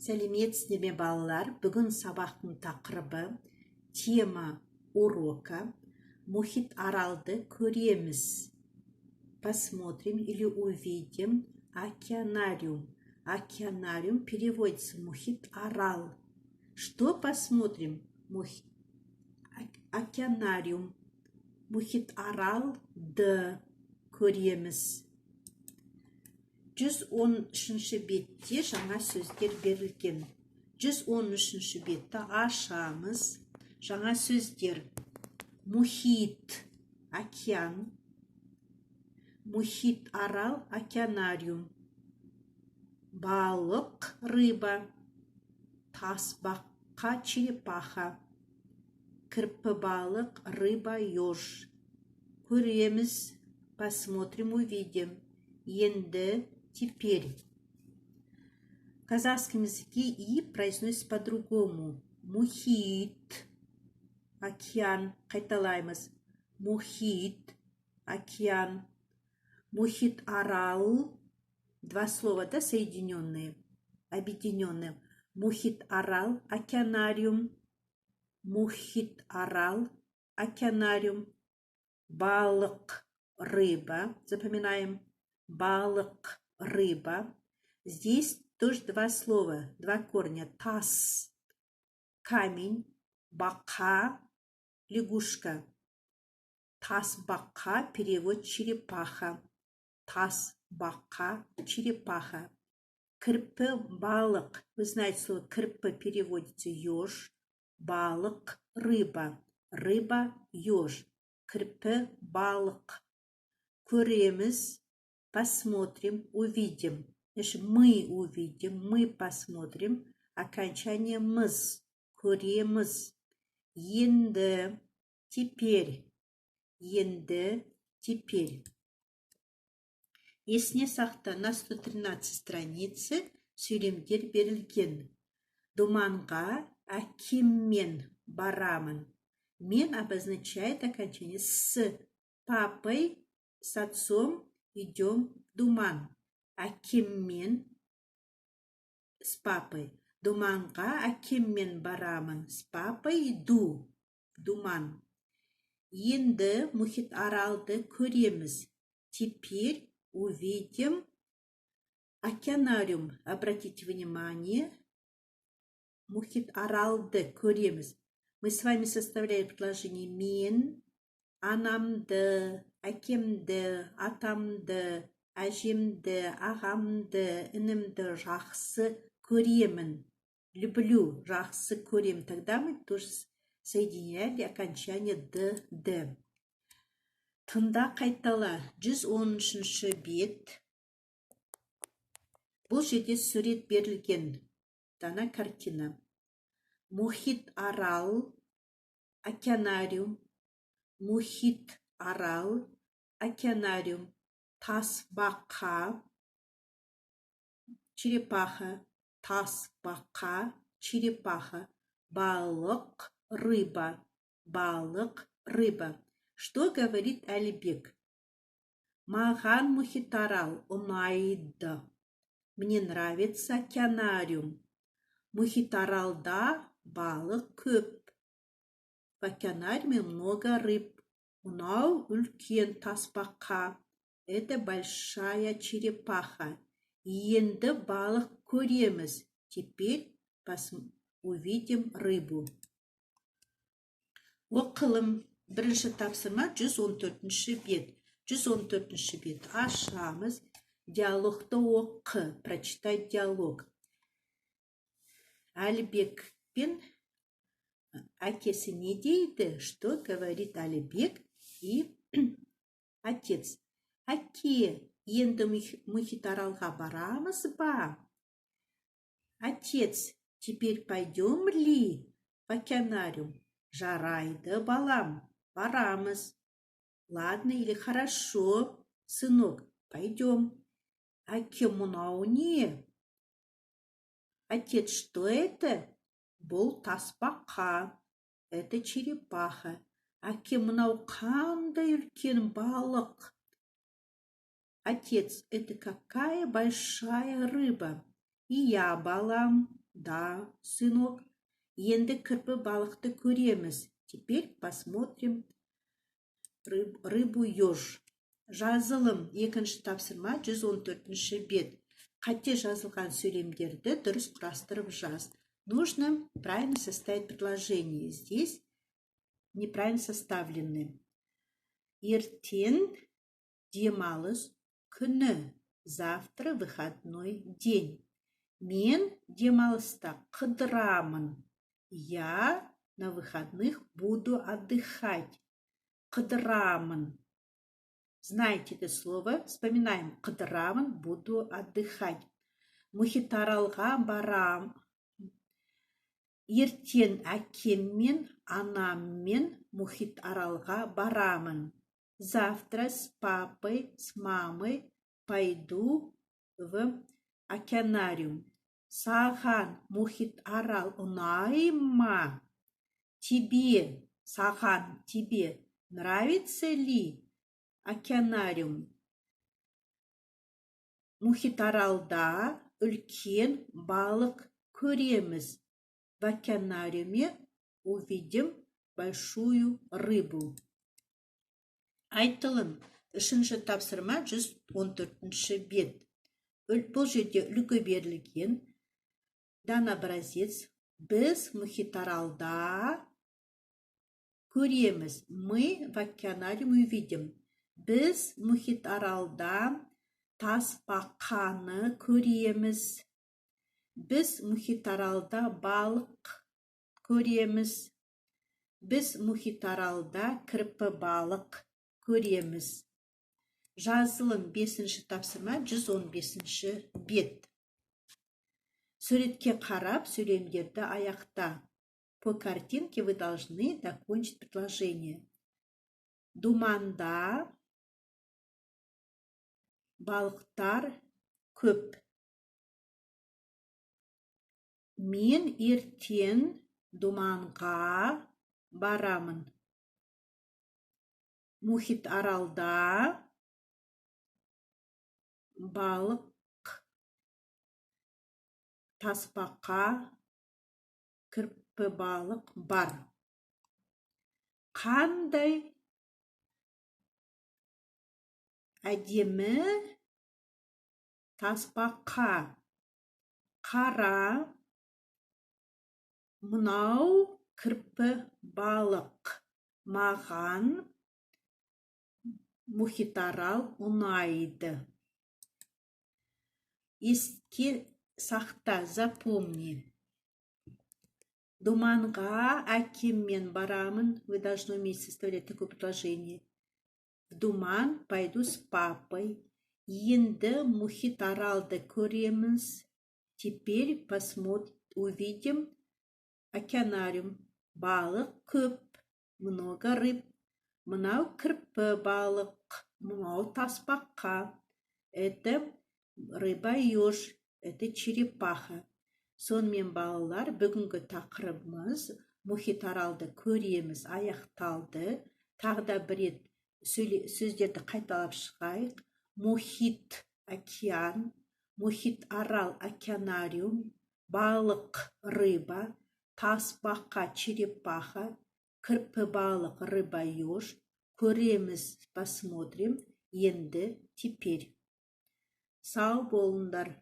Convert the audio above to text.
Сәлеметсіздер ме, балалар! Бүгін сабақтың тақырыбы, тема урока: Мұхит Аралды көреміз. Посмотрим или увидим океанариум. Океанариум переводится Мұхит Арал. Что посмотрим? Океанариум. Мұхит Аралды көреміз. 113 бетте жаңа сөздер берілген. 113 бетті ашамыз. Жаңа сөздер: мұхит — океан, Мұхит Арал — океанариум, балық — рыба, тасбақа — черепаха, кірпі балық — рыба еж, көреміз — посмотрим, увидим, енді — теперь. В казахском языке «и» произносится по-другому. Мұхит, океан, қайталаймыз. Мұхит, океан. Мұхит Арал, два слова, да, соединенные, объединенные. Мұхит Арал, океанариум. Мұхит Арал, океанариум. Балық, рыба, запоминаем. Балық, рыба. Здесь тоже два слова, два корня. Тас — камень, бақа — лягушка. Тасбақа — перевод черепаха. Тасбақа — черепаха. Кірпі балық. Вы знаете, слово кірпі переводится еж. Балық — рыба. Рыба еж. Кірпі балық. Көреміз — посмотрим, увидим. Значит, мы увидим, мы посмотрим. Окончание мыз. Көреміз. Енді — теперь. Енді — теперь. Есіне сақта, на 113 странице сөйлемдер берілген. Думанға әкеммен барамын. Мен обозначает окончание: с папой, с отцом идем в Думан. Әкеммен — с папой. Думанға әкеммен барамын. С папой иду в Думан. Енді Мұхит Аралды көреміз. Теперь увидим океанариум. Обратите внимание, Мұхит Аралды көреміз. Мы с вами составляем предложение: мен анамды, әкемді, атамды, әжемді, ағамды, інімді жақсы көремін. Люблю, жақсы көрем. Тогда мы тоже соединяли окончание д, ді. Тыңда, қайтала. 113 бет. Бұл жерде сурет берілген. Дана картина. Мұхит Арал, океанариум. Мұхит Арал, океанариум. Тасбақа, черепаха. Тасбақа, черепаха. Балық, рыба. Балық, рыба. Что говорит Әлібек? Маған Мұхитарал ұнайды. Мне нравится океанариум. Мұхитаралда балық көп. В океанариуме много рыб. Мынау үлкен тасбақа. Это большая черепаха. Енді балық көреміз. Теперь увидим рыбу. Оқылым. Бірінші тапсырма, 114 бет. 114 бет ашамыз. Диалогты оқы. Прочитай диалог. Әлібек пен әкесі не дейді? Что говорит Әлібек и отец? Әке, енді Мұхитаралға барамыз ба? Отец, теперь пойдем ли в океанариум? Жарайды, балам, барамыз. Ладно или хорошо, сынок, пойдем. Әке, мынау не? Отец, что это? Бұл тасбақа. Это черепаха. Әке, мынау қандай үлкен балық? Отец, это какая большая рыба? Иә, балам. Да, сынок. Енді кірпі балықты көреміз. Теперь посмотрим рыбу еж. Жазылым. Екінші тапсырма, 114 бет. Қате жазылған сөйлемдерді дұрыс құрастырып жаз. Нужно правильно составить предложение. Здесь неправильно составлены. Ертең демалыс күні. Завтра выходной день. Мен демалыста қыдырамын. Я на выходных буду отдыхать. Қыдырамын. Знаете это слово? Вспоминаем. Қыдырамын, буду отдыхать. Мұхитаралға барам. Ертең әкеммен, анаммен Мұхитаралға барамын. Завтра с папой, с мамой пойду в океанариум. Саған Мұхитарал ұнай ма? Тебе, саған, тебе нравится ли океанариум? Мұхитаралда үлкен балық көреміз. В океанариуме увидим большую рыбу. Айтылым. Үшінші тапсырма, 114 бет. Бұл жерде үлгі берілген. Дан образец. Біз Мұхитаралда көреміз. Мы в океанариум увидим. Біз Мұхитаралда тасбақаны көреміз. Біз Мұхитаралда балық көреміз. Біз Мұхитаралда кірпі балық көреміз. Жазылым, бесінші тапсырма, 115 бет. Суретке қарап, сөйлемдерді аяқта. По картинке вы должны докончить предложение. Думанда балықтар көп. Мен ертең Думанға барамын. Мұхитаралда балық, тасбақа, кірпі балық бар. Қандай әдемі тасбақа! Қара, мынау кірпі балық. Маған Мұхитарал ұнайды. Еске сақта, запомни. Думанға әкеммен барамын. Вы должны уметь составлять такое предложение. В Думан пойду с папой. Енді Мұхитаралды көреміз. Теперь посмотрим, увидим океанариум. Балық көп, много рыб. Мынау кірпі балық, мынау тасбақа. Это рыба еж, это черепаха. Сонымен, балалар, бүгінгі тақырыбымыз «Мұхитаралды көреміз» аяқталды. Тағы да бір рет сөздерді қайталап шығайық. Мұхит — океан, Мұхитарал — океанариум, балық — рыба, тасбақа — черепаха, кірпі балық — рыба еж, көреміз — посмотрим, енді — теперь. Сау болыңдар.